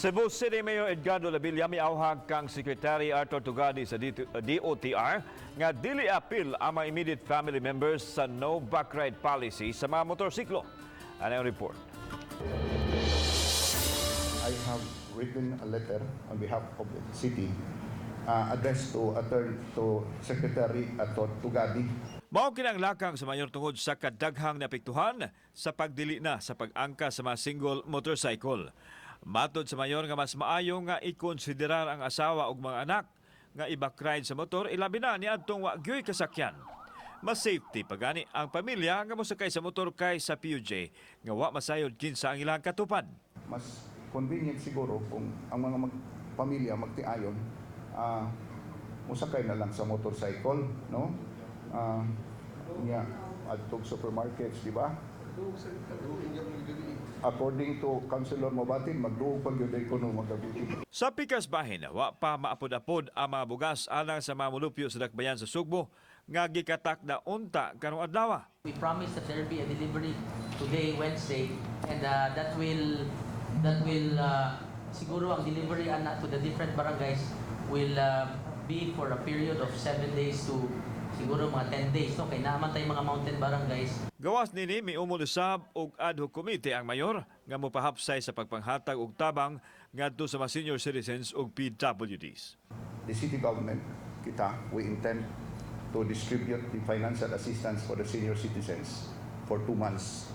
Cebu City Mayor Edgardo Labilla miawhag kang Secretary Arthur Tugadi sa DOTR nga dili apil ang mga immediate family members sa no backride policy sa mga motorsiklo. Ano ang report? I have written a letter on behalf of the city addressed to Secretary Arthur Tugadi. Mao kini ang lakang sa mayor tungod sa kadaghang naapektuhan sa pagdili na sa pag-angka sa mga single motorcycle. Matod sa mayor nga mas maayo nga ikonsiderar ang asawa ug mga anak nga i-backride sa motor, ilabi na niadtong wa gyoy kasakyan. Mas safety pagani ang pamilya nga mosakay sa motor kay sa PUJ nga wa masayod kinsa ang ilang katupad. Mas convenient siguro kung ang mga pamilya magtiayon, musakay na lang sa motorcycle, no? Nya adtog supermarkets, di ba? According to Councilor Mabatin, magduog pag gyud ko no magabi. Sa pikas bahin, wa pa maapod-apod ang mga bugas alang sa mga mulupyo sa dakbayan sa Sugbo nga gikatak na unta karong adlaw. We promise that there will be a delivery today, Wednesday, and that will siguro ang delivery ana to the different barangays will be for a period of 7 days to siguro mga 10 days, no, kay naa man tay mga mountain barangays. Gawas nini, miumol usab og ad hoc committee ang mayor nga mopahapsay sa pagpanghatag og tabang ngadto sa mga senior citizens ug PWDs. The city government, kita, we intend to distribute the financial assistance for the senior citizens for 2 months,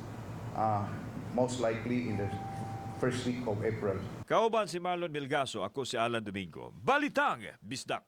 most likely in the first week of April. Kauban si Marlon Milgaso, ako si Alan Domingo. Balitang Bisdak.